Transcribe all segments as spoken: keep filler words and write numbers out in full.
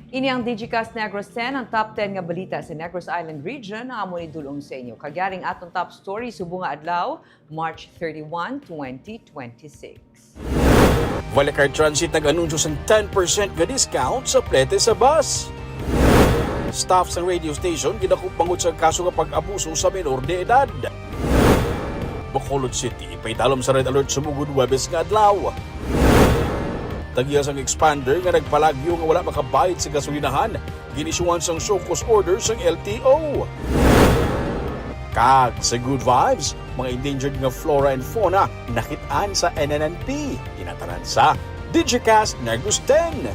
Ini ang Digicast Negros ten, ang top ten nga balita sa Negros Island Region, amo ni dul-ong sa inyo. Kag yari ang aton top story subong nga adlaw, March thirty-one, twenty twenty-six. Vallecar Transit nag-anunsyo sang ten percent nga discount sa plete sa bus. Staff sa radio station gidakop bangod sa kaso nga pag-abuso sa menor de edad. Bacolod City, paidalom sa red alert sumugod Huwebes nga adlaw. Tag-iya sang expander nga nagpalagyo nga wala makabayad sa gasolinahan, gin-issuehan sang show cause order sang L T O. Kag sa Good Vibes, mga endangered nga flora and fauna nakit-an sa N N N P. Inatanan sa Digicast Negros ten.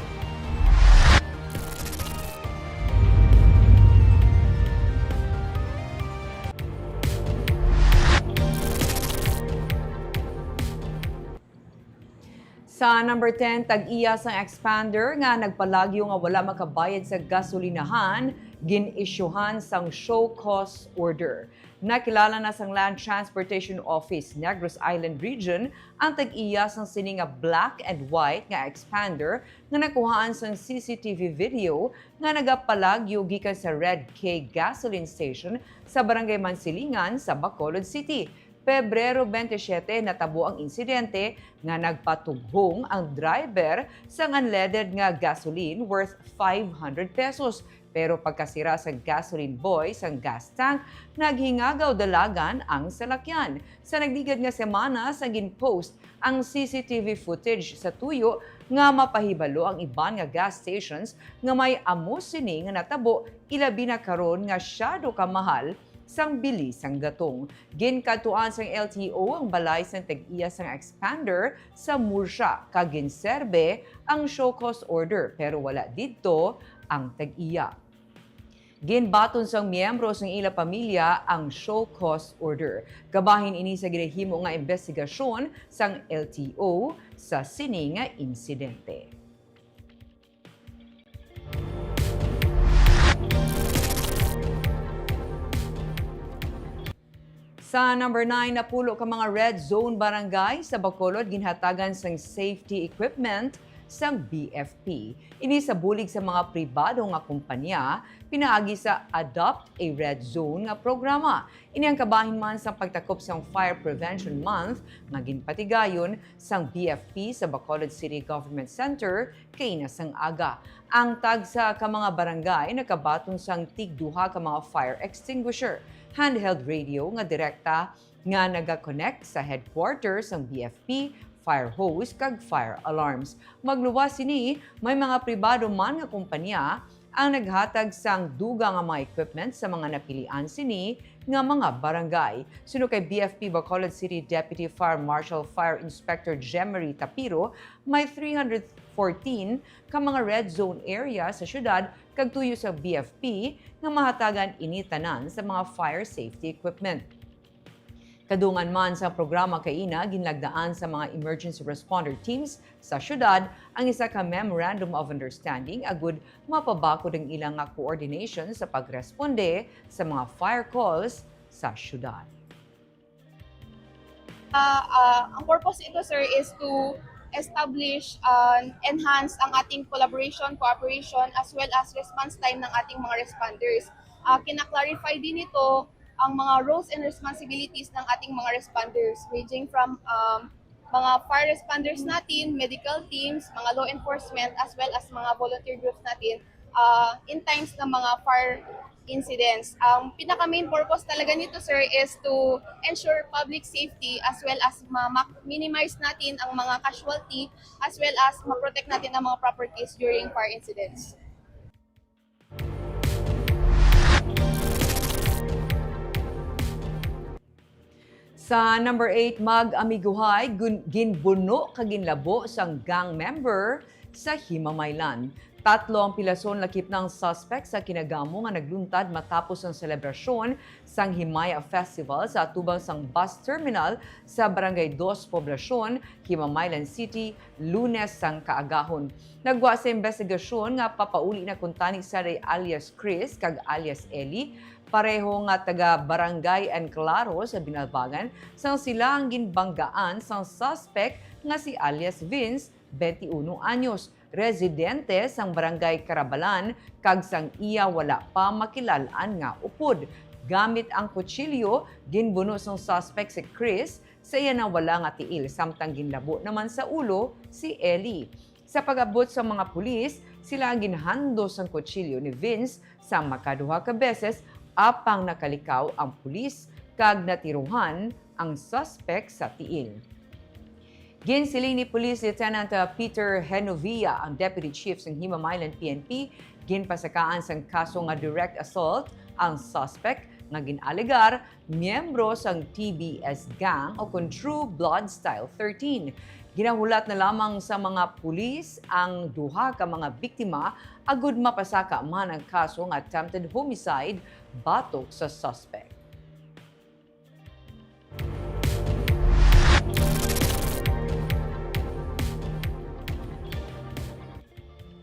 Sa number ten, tag-iya sang expander nga nagpalagyo nga wala makabayad sa gasolinahan, gin-isyuhan sang show cause order. Nakilala na sang Land Transportation Office, Negros Island Region, ang tag-iya sang sini nga black and white nga expander nga nakuhaan sang C C T V video nga nagapalagyo gikan sa Red K gasoline station sa Barangay Mansilingan sa Bacolod City. Pebrero twenty-seven natabo ang insidente nga nagpatughong ang driver sang unleaded nga gasoline worth five hundred pesos. Pero pagkasira sa gasoline buoy sang gas tank, naghingagaw dalagan ang salakyan. Sa nagligad nga semana, sa gin-post ang C C T V footage sa tuyo nga mapahibalo ang iban nga gas stations nga may amo sini nga natabo, ilabi na karon nga syado ka mahal sang bili sang gatong. Ginkadtuan sang L T O ang balay sang tag-iya sang expander sa Murcia kag ginserbe ang show cause order, pero wala didto ang tag-iya. Ginbaton sang miyembro sang ila pamilya ang show cause order. Kabahin ini sa ginahimo nga imbestigasyon sang L T O sa sini nga insidente. Sa number nine, napulo ka mga red zone barangay sa Bacolod ginhatagan sang safety equipment sang B F P. Ini sa bulig sa mga pribado nga kompanya pinaagi sa Adopt a Red Zone nga programa. Ini ang kabahin man sang pagtakop sang Fire Prevention Month nga ginpatigayon sang B F P sa Bacolod City Government Center kaina sang aga. Ang tagsa ka mga barangay nakabaton sang tig duha ka mga fire extinguisher, handheld radio nga direkta nga naga-connect sa headquarters sang B F P, fire hose, kag fire alarms. Magluwas sini, may mga pribado man nga kompanya ang naghatag sang dugang nga mga equipment sa mga napilian sini nga mga barangay. Suno kay B F P Bacolod City Deputy Fire Marshal Fire Inspector Jemery Tapiro, may three hundred fourteen ka mga red zone area sa syudad kag tuyo sa B F P nga mahatagan ini tanan sa mga fire safety equipment. Kadungan man sa programa kaina, ginlagdaan sa mga emergency responder teams sa syudad ang isa ka Memorandum of Understanding agud mapabakod ang ila nga coordination sa pagresponde sa mga fire calls sa syudad. Ah, ah, ang purpose nito, sir, is to establish and enhance ang ating collaboration, cooperation, as well as response time ng ating mga responders. Ah, kina-clarify din nito ang mga roles and responsibilities ng ating mga responders, ranging from um, mga fire responders natin, medical teams, mga law enforcement, as well as mga volunteer groups natin uh, in times ng mga fire incidents. Ang pinaka main purpose talaga nito, sir, is to ensure public safety as well as ma-minimize natin ang mga casualty as well as ma-protect natin ang mga properties during fire incidents. Sa number eight, mag-amiguhay, gun- ginbuno kag ginlabo sang gang member sa Himamaylan. Tatlo ang pilason lakip na ang suspect sa kinagamo nga nagluntad matapos ang selebrasyon sang Himaya Festival sa atubang sang bus terminal sa Barangay Dos Poblacion, Himamaylan City, Lunes sang kaagahon. Naggwa sa imbestigasyon nga papauli na kuntani si Ray alias Chris kag alias Eli, pareho nga taga Barangay Enclaro sa Binalbagan, sang sila ang ginbanggaan sang suspect nga si alias Vince twenty-uno anyos, residente sang Barangay Carabalan, kag sang iya wala pa makilal-an nga upod. Gamit ang kutsilyo, ginbuno sang suspek si Chris sa iya nawala nga tiil, samtang ginlabo naman sa ulo si Ellie. Sa pag-abot sa mga pulis, sila ang ginhando sang kutsilyo ni Vince sa makaduha ka beses, apang nakalikaw ang pulis kag natiruhan ang suspek sa tiil. Ginsiling ni Police Lieutenant, uh, Peter Henovia, ang Deputy Chief sang Himam Island P N P, ginpasakaan sang kaso nga direct assault ang suspek nga gin-alegar miyembro sang T B S gang o kon True Blood Style thirteen. Ginahulat na lamang sa mga pulis ang duha ka mga biktima agud mapasaka man ang kaso nga attempted homicide batok sa suspek.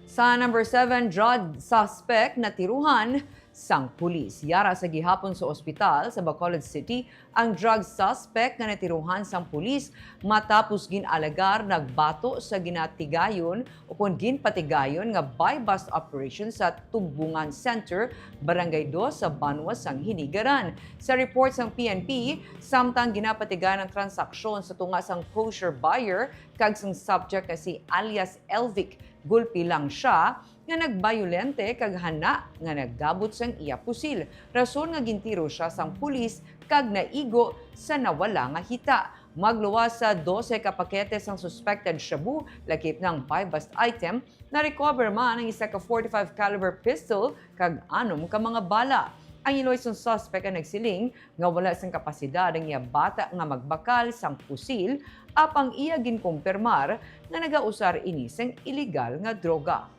Sa number seven, drug suspect natiruhan sang pulis. Yara sa gihapon sa ospital sa Bacolod City ang drug suspect nga natiruhan sang pulis matapos gin-alegar nagbato sa ginatigayon o kon ginpatigayon nga buy-bust operation sa Tugbungan Center, Barangay Dos sa Banwa sang Hinigaran. Sa report sang P N P, samtang ginapatigayon ang transaksyon sa tunga sang kosher buyer kag sang subject nga si alias Elvic, gulpi lang sia nga nagbayolente kag hana nga nagabot sang iya pusil, rason nga gintiro sia sang pulis kag naigo sa nawala nga hita. Magluwas sa dose ka pakete sang suspected shabu, lakip na ang buy-bust item, na-recover man ang isa ka forty-five caliber pistol kag anom ka mga bala. Ang iloy sang suspect ang nagsiling nga wala sang kapasidad ang iya bata nga magbakal sang pusil, apang iya ginkumpirmar nga nagausar ini sang iligal nga droga.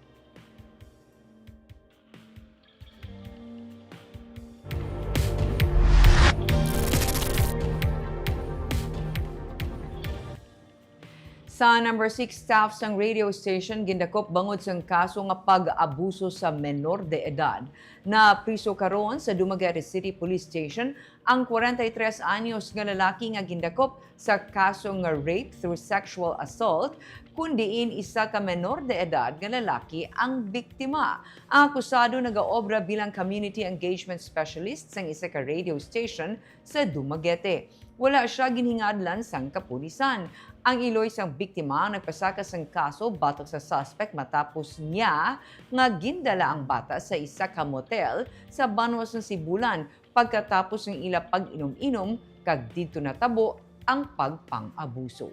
Sa number six, staff sang radio station gindakop bangod sang kaso nga pag-abuso sa menor de edad. Napriso karon sa Dumaguete City Police Station ang kwarenta y tres anyos nga lalaki nga gindakop sa kaso nga rape through sexual assault, kun diin isa ka menor de edad nga lalaki ang biktima. Ang akusado nagaobra bilang community engagement specialist sang isa ka radio station sa Dumaguete. Wala sia ginhingadlan sang kapulisan. Ang iloy sang biktima ang nagpasaka sang kaso batok sa suspect matapos niya nga gindala ang bata sa isa ka motel sa banwa sang Sibulan pagkatapos sang ila pag-inom-inom, kag didto natabo ang pagpang-abuso.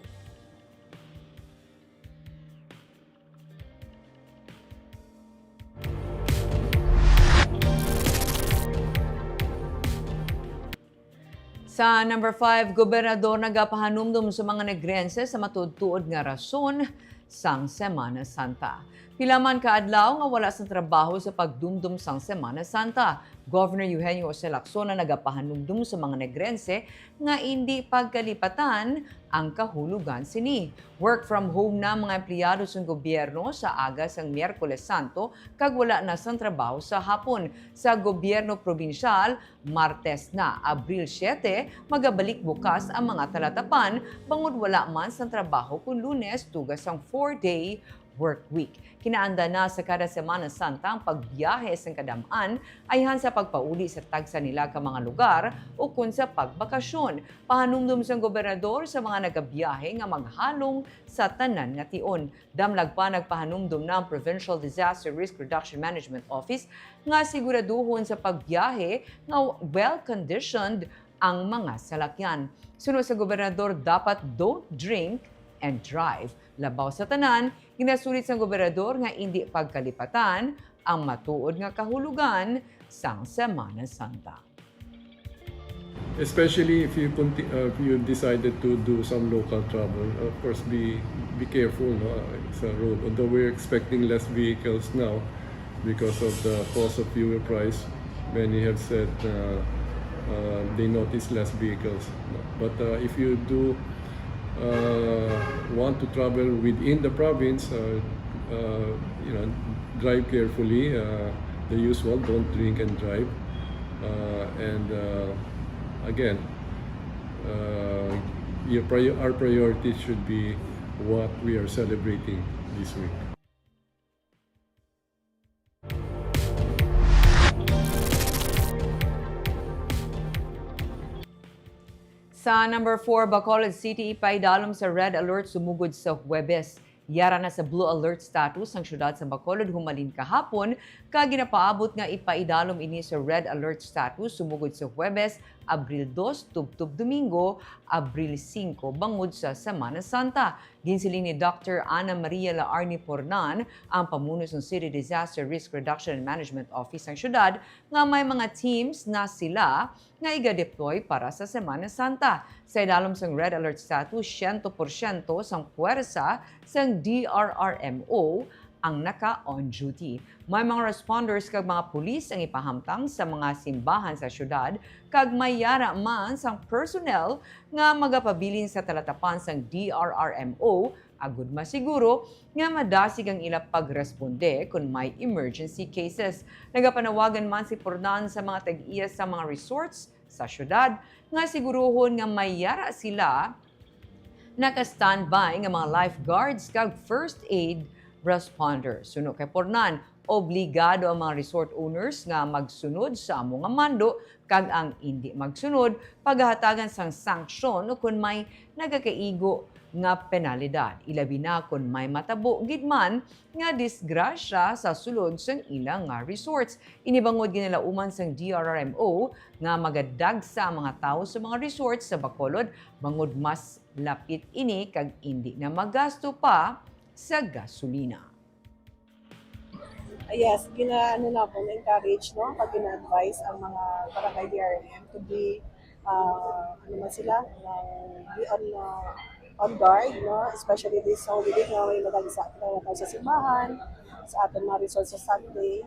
Sa number five, gobernador nagapahanumdom sa mga Negrense sa matuod-tuod nga rason sang Semana Santa. Pila man ka adlaw nga wala sang trabaho sa pagdumdom sang Semana Santa, Governor Eugenio Jose Lacson ang nagapahanumdom sa mga Negrense nga indi pagkalipatan ang kahulogan sini. Work from home na mga empleyado sang gobyerno sa aga sang Miyerkules Santo kag wala na sang trabaho sa hapon. Sa gobyerno probinsyal, Martes na, Abril siete, magabalik bukas ang mga talatapan, bangod wala man sang trabaho kon Lunes tuga sang four-day work week. Kinaandan na sa kada Semana Santa ang pagbiyahe sang kadam-an, ayhan sa pagpauli sa tagsa nila ka mga lugar ukon sa pagbakasyon. Pahanumdom sang gobernador sa mga nagabiyahe nga maghalong sa tanan nga tion. Damlag pa, nagpahanumdom na ang Provincial Disaster Risk Reduction Management Office nga siguraduhon sa pagbiyahe nga well-conditioned ang mga salakyan. Suno sa gobernador, dapat don't drink and drive. Labaw sa tanan, ginasulit sang gobernador nga indi pagkalipatan ang matuod nga kahulogan sang Semana Santa. Especially if you conti- uh, if you decided to do some local travel, of course, be be careful, no? Sa road. Although we're expecting less vehicles now because of the cost of fuel price, many have said uh, uh, they notice less vehicles. But uh, if you do uh, want to travel within the province, uh, uh, you know, drive carefully. Uh, the usual, don't drink and drive. Uh, and uh, again, uh, your prior- our priority should be what we are celebrating this week. Sa number four, Bacolod City ipaidalom sa red alert sumugod sa Huwebes. Yara na sa blue alert status ang syudad sa Bacolod humalin kahapon, kag ginapaabot nga ipaidalom ini sa red alert status sumugod sa Huwebes, Abril dos, tubtob Domingo, Abril singko, bangod sa Semana Santa. Ginsiling ni Doctor Ana Maria Laarni Pornan, ang pamuno sang City Disaster Risk Reduction and Management Office sang syudad, nga may mga teams na sila nga iga-deploy para sa Semana Santa. Sa idalom sang red alert status, siyento porsyento sang puwersa sang D R R M O ang naka-on duty. May mga responders kag mga pulis ang ipahamtang sa mga simbahan sa syudad, kag may yara man sang personnel nga magapabilin sa talatapan sang D R R M O agud masiguro nga madasig ang ila pagresponde kon may emergency cases. Nagapanawagan man si Pornan sa mga tag-iya sa mga resorts sa syudad nga siguruhon nga may yara sila naka-standby nga mga lifeguards kag first aid responders. Suno kay Pornan, obligado ang mga resort owners nga magsunod sa amo nga mando, kag ang indi magsunod pagahatagan sang sanksyon ukon may nagakaigo nga penalidad, ilabi na kon may matabo gid man nga disgrasya sa sulod sang ila nga resorts. Ini bangod ginalauman sang D R R M O nga magadagsa ang mga tawo sa mga resorts sa Bacolod bangod mas lapit ini kag indi na magasto pa sa gasolina. Yes, gina-, ano na po, encourage, no? Pag gina-advise ang mga barangay D R M to be, ah, ano man sila, ah, be on, ah, on guard, no? Especially this Holy Week nga may madagsa na tawo sa simbahan, sa aton mga resort sa Sunday.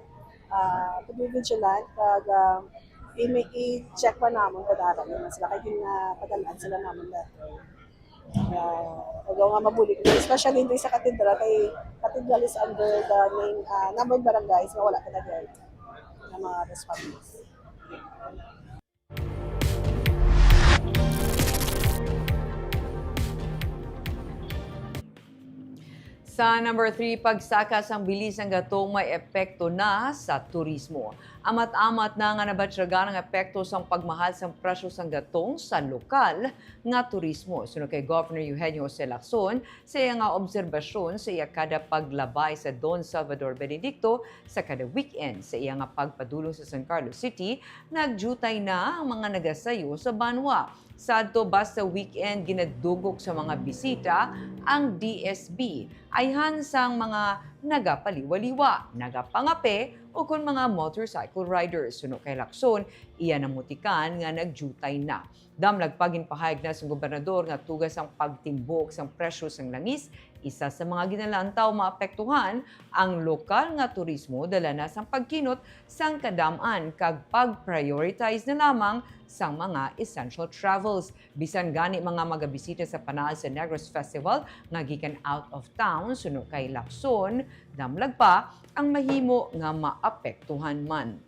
Ah, to be vigilant, kag, ah, i-, i-check pa namon kung dara naman sila, kay gina-, padal-an sila namon dati. Ah, although nga mabulig, especially diri sa Katedral, kay Katedral is under the main, ah, number of barangays nga wala talaga nga mga responders. Sa number three, pagsaka sang bili sang gatong may epekto na sa turismo. Amat-amat na nga nabatyagan ang epekto sang pagmahal sang presyo sang gatong sa lokal nga turismo. Suno kay Governor Eugenio Jose Lacson, sa iya nga obserbasyon sa iya kada paglabay sa Don Salvador Benedicto sa kada weekend sa iya nga pagpadulong sa San Carlos City, nagdiutay na ang mga nagasayo sa banwa. Sadto basta weekend, ginadugok sa mga bisita ang D S B, ayhan sang mga nagapaliwaliwa, nagapangape, ukon mga motorcycle riders. Suno kay Lacson, iya namutikan nga nagdiutay na. Damlag pa, ginpahayag na sang gobernador nga tuga sang pagtimbok sang presyo sang langis, isa sa mga ginalantaw maapektuhan ang lokal nga turismo, dala na sang pagkinot sang kadam-an kag pag-prioritize na lamang sang mga essential travels. Bisan gani mga magabisita sa panaal sa Negros Festival nga gikan out of town, suno kay Lacson, damlag pa ang mahimo nga maapektuhan man.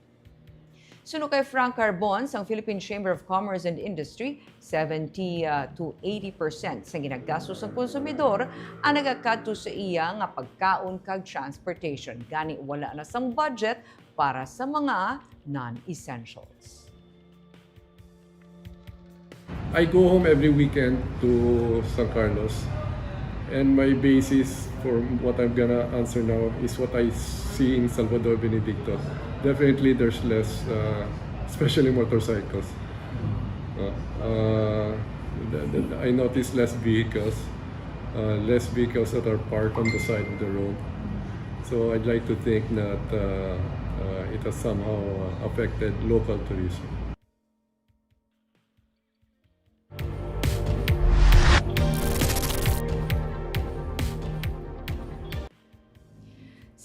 Suno kay Frank Carbon sang Philippine Chamber of Commerce and Industry, seventy to eighty percent sang ginagastos sang konsumidor ang nagakadto sa iya nga pagkaon kag transportation. Gani, wala na sang budget para sa mga non-essentials. I go home every weekend to San Carlos, and my basis for what I'm gonna answer now is what I see in Salvador Benedicto. Definitely, there's less, uh, especially motorcycles. Uh, uh, the, the, I notice less vehicles, uh, less vehicles that are parked on the side of the road. So I'd like to think that, uh, uh, it has somehow, uh, affected local tourism.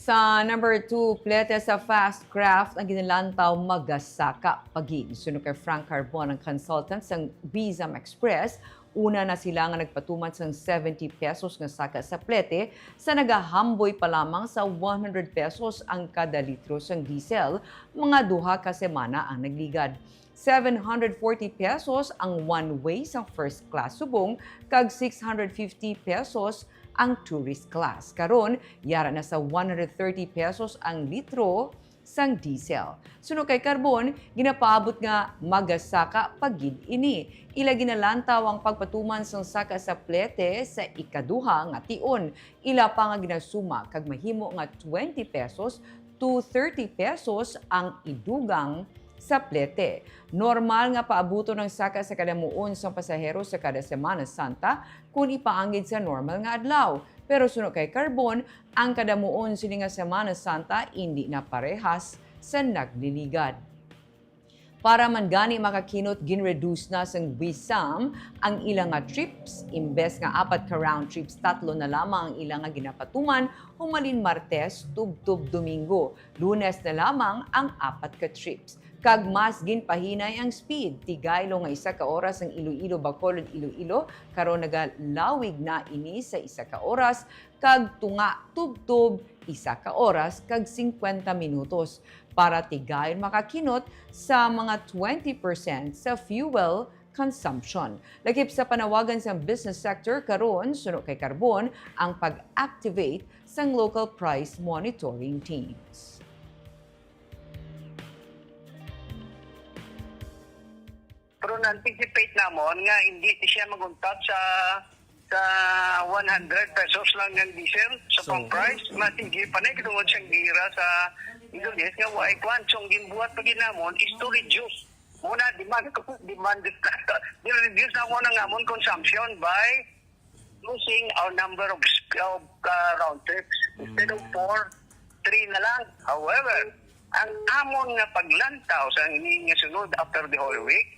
Sa number two, plete sa Fast Craft ang ginalantaw magasaka pa gid. Suno kay Frank Carbon, ang consultant sang Bizam Express, una na sila nga nagpatuman sang seventy pesos nga saka sa plete sa nagahamboy pa lamang sa one hundred pesos ang kada litro sang diesel, mga duha ka semana ang nagligad. Seven hundred forty pesos ang one way sang first class subong, kag six hundred fifty pesos ang tourist class. Karon, yara na sa one hundred thirty pesos ang litro sang diesel. Suno kay Carbon, ginapaabot nga magasaka pa gid ini. Ila ginalantaw ang pagpatuman sang saka sa plete sa ikaduha nga tion. Ila pa nga ginasuma kag mahimo nga twenty pesos to thirty pesos ang idugang sa plete. Normal nga paabuton ang saka sa kadamuon sang pasahero sa kada Semana Santa kon ipaanggid sa normal nga adlaw. Pero suno kay Carbon, ang kadamuon sini nga Semana Santa indi na parehas sa nagliligad. Para man gani makakinot, ginreduce na sang BSAM ang ila nga trips. Imbes nga apat ka round trips, tatlo na lamang ang ila nga ginapatuman humalin Martes tubtob Domingo. Lunes na lamang ang apat ka trips. Kag mas ginpahinay ang speed. Tigaylo nga isa ka oras ang Iloilo, Bacolod, Iloilo, karon nagalawig na ini sa isa ka oras kag tunga tubtob isa ka oras kag singkwenta minutos para tigayon makakinot sa mga twenty percent sa fuel consumption. Lakip sa panawagan sang business sector karon, suno kay Carbon ang pag-activate sang local price monitoring teams. Pero na-anticipate namon nga hindi siya maguntat sa, sa one hundred pesos lang ang diesel sa So, pump price. Masigi pa na, tungod siyang gira sa Middle East nga wa ay kwan. So, ang ginbuhat pa gid namon is to reduce. Muna, demand ko, demand, reduce na muna ang amon consumption by reducing our number of, of, uh, round trips. Instead of four, three na lang. However, ang amon nga paglantaw sa ini nga sunod after the Holy Week,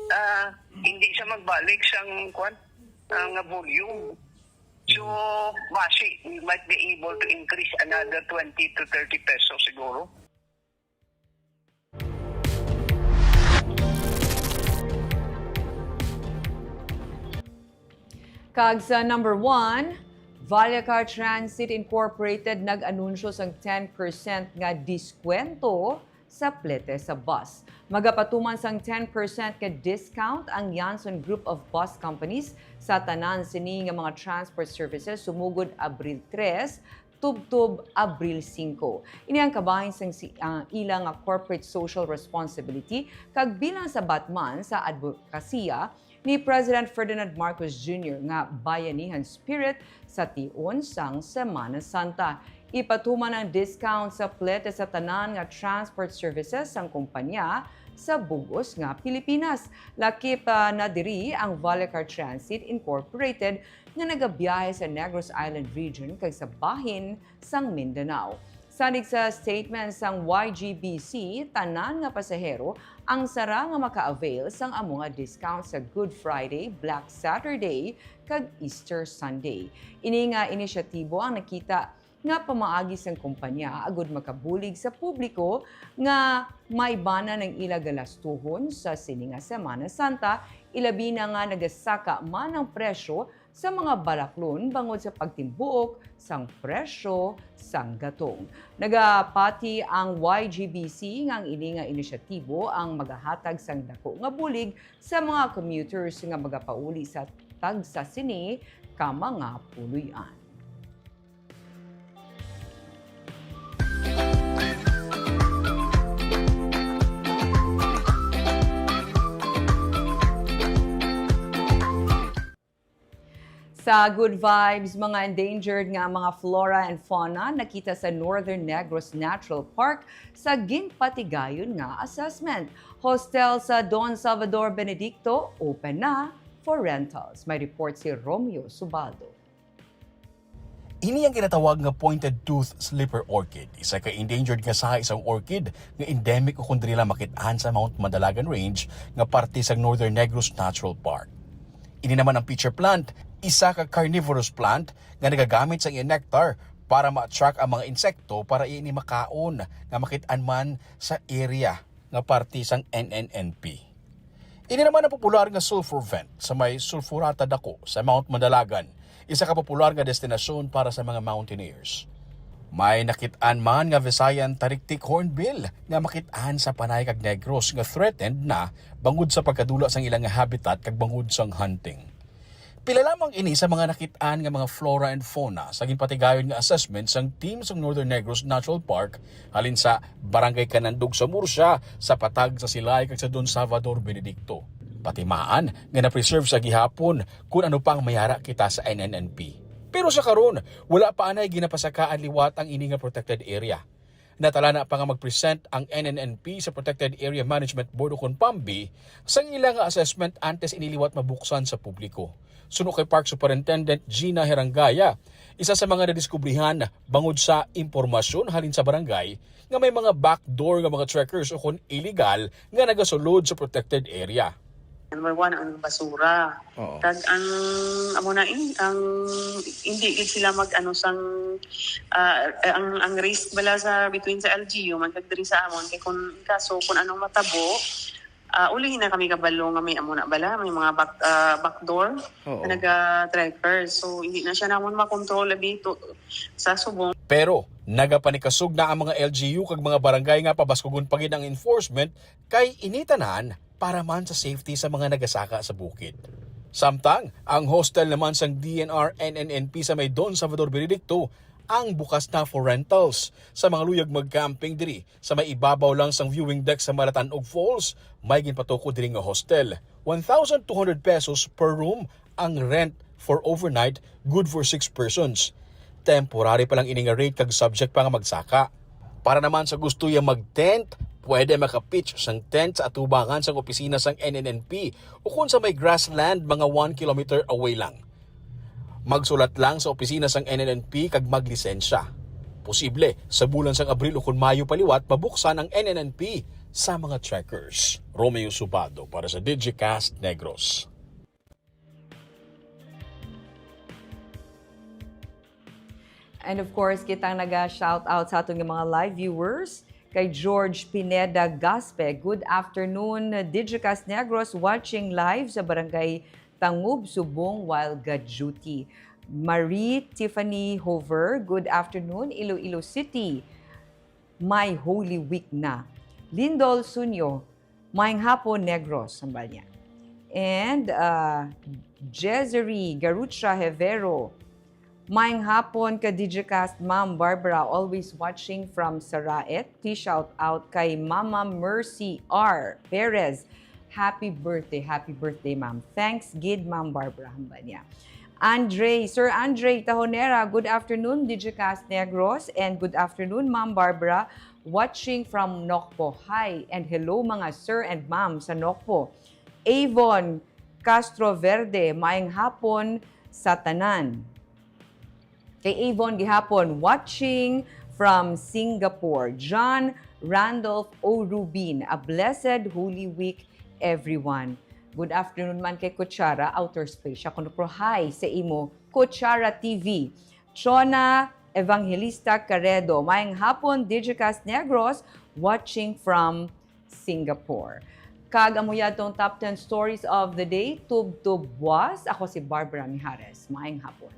uh, hindi siya magbalik sang, kwan, uh, nga volume. So, basi, we might be able to increase another twenty to thirty pesos siguro. Kag sa number one, Vallecar Transit Incorporated nag-anunsyo sang ten percent nga diskwento sa plete sa bus. Magapatuman sang ten percent nga discount ang Yanson Group of Bus Companies sa tanan sini nga mga transport services sumugod Abril tres tubtob Abril singko. Ini ang kabahin sang si-, ah, ila nga corporate social responsibility kag bilang sabat man sa adbokasiya ni President Ferdinand Marcos Junior nga bayanihan spirit sa tion sang Semana Santa. Ipatuman ang discount sa plete sa tanan nga transport services sang kumpanya sa bug-os nga Pilipinas. Lakip na diri ang Vallecar Transit Incorporated nga nagabiyahe sa Negros Island Region kag sa bahin sang Mindanao. Sanig sa statement sang Y G B C, tanan nga pasahero ang sara nga maka-avail sang amo nga discount sa Good Friday, Black Saturday, kag Easter Sunday. Ini nga inisyatibo ang nakita nga pamaagi sang kumpanya agud makabulig sa publiko nga maibanan ang ila galastuhon sa sini nga Semana Santa, ilabi na nga nagasaka man ang presyo sa mga balaklon bangod sa pagtimbuok sang presyo sang gatong. Nagapati ang Y G B C nga ang ini nga inisyatibo ang magahatag sang dako nga bulig sa mga commuters nga magapauli sa tagsa sini ka mga puloy-an. Sa Good Vibes, mga endangered nga mga flora and fauna nakita sa Northern Negros Natural Park sa ginpatigayon nga assessment. Hostel sa Don Salvador Benedicto, open na for rentals. May report si Romeo Subaldo. Ini ang ginatawag nga pointed tooth slipper orchid, isa ka endangered nga sahi sang orchid nga endemic ukon diri lang makit-an sa Mount Madalagan Range nga parte sang Northern Negros Natural Park. Ini naman ang pitcher plant, isa ka carnivorous plant nga nagagamit sang iyang nectar para ma-attract ang mga insekto para ini makaon, nga makit-an man sa area nga parte sang N N N P. Ini naman ang popular nga sulfur vent sa may Sulfurata Dako sa Mount Madalagan, isa ka popular nga destinasyon para sa mga mountaineers. May nakit-an man nga Visayan tariktik hornbill nga makit-an sa Panay kag Negros nga threatened na bangod sa pagkadula sang ila nga habitat kag bangod sang hunting. Pila lamang ini sa mga nakit-an nga mga flora and fauna sa ginpatigayon nga assessment sang team sang Northern Negros Natural Park halin sa Barangay Canandog sa Murcia, sa Patag sa Silay kag sa Don Salvador Benedicto. Patimaan nga na-preserve sa gihapon kun ano pa ang mayara kita sa N N N P. Pero sa karon, wala pa anay ginapasakaan liwat ang ini nga protected area. Natalana pa nga mag-present ang N N N P sa Protected Area Management Board ukon PAMB sang ila nga assessment antes ini liwat mabuksan sa publiko. Suno kay Park Superintendent Gina Herangaya, isa sa mga nadiskubrihan bangod sa impormasyon halin sa barangay nga may mga backdoor nga mga trekkers ukon illegal nga nagasulod sa protected area. Number one, ang basura. Oo. Kag ang, amo na eh, ang hindi gid sila mag-ano sang, ah, ang, ang risk bala sa between sa L G U man kag diri sa amon kay kung kaso kung anong matabo, ah, uli na kami kabalo nga may amo na bala, may mga back, ah, backdoor Oo. na naga-trekker. So hindi na siya namon makontrol abi to, sa subong. Pero nagapanikasog na ang mga L G U kag mga barangay nga pabaskugon pa gid ang enforcement kay ini tanan para man sa safety sa mga nagasaka sa bukid. Samtang ang hostel naman sang D N R N N N P sa may Don Salvador Benedicto ang bukas na for rentals sa mga luyag mag-camping diri sa may ibabaw lang sang viewing deck sa Malatanog Falls. May ginpatukod diri nga hostel, one thousand two hundred pesos per room ang rent for overnight, good for six persons. Temporary pa lang ini nga rate kag subject pa nga magsaka. Para naman sa gusto ya mag-tent, pwede maka-pitch sang tent sa atubangan sang opisina sang N N N P ukon sa may grassland mga one kilometer away lang. Magsulat lang sa opisina sang N N N P kag maglisensya. Posible, sa bulan sang Abril ukon Mayo pa liwat mabuksan ang N N N P sa mga trekkers. Romeo Subado para sa Digicast Negros. And of course, kitang naga-shout out sa aton nga mga live viewers. Kay George Pineda Gaspe, "Good afternoon, Digicast Negros, watching live sa Barangay Tangub, Subong while ga-duty." Marie Tiffany Hover, "Good afternoon, Iloilo City. May Holy Week na." Lindol Sunyo, "Maayong hapon, Negros," hambal niya. And uh, Jezery Garucha Hevero, "Maayong hapon ka Digicast, Ma'am Barbara, always watching from Saraet. Please shout out kay Mama Mercy R Perez. Happy birthday, happy birthday, ma'am." Thanks gid, Ma'am Barbara, hambal niya. Andre, Sir Andre Tahonera, "Good afternoon, Digicast Negros, and good afternoon, Ma'am Barbara, watching from Nocpo. Hi and hello, mga sir and ma'am sa Nocpo." Avon Castro Verde, "Maayong hapon sa tanan." Kay Avon gihapon, "Watching from Singapore." John Randolph O Rubin, "A blessed Holy Week, everyone." Good afternoon man kay Kuchara Outer Space. Siya kuno pro, "Hi sa imo, Kuchara T V." Chona Evangelista Caredo, "Maayong hapon, Digicast Negros, watching from Singapore." Kag amo yadtong top ten stories of the day, tubtob buas. Ako si Barbara Mijares. Maayong hapon.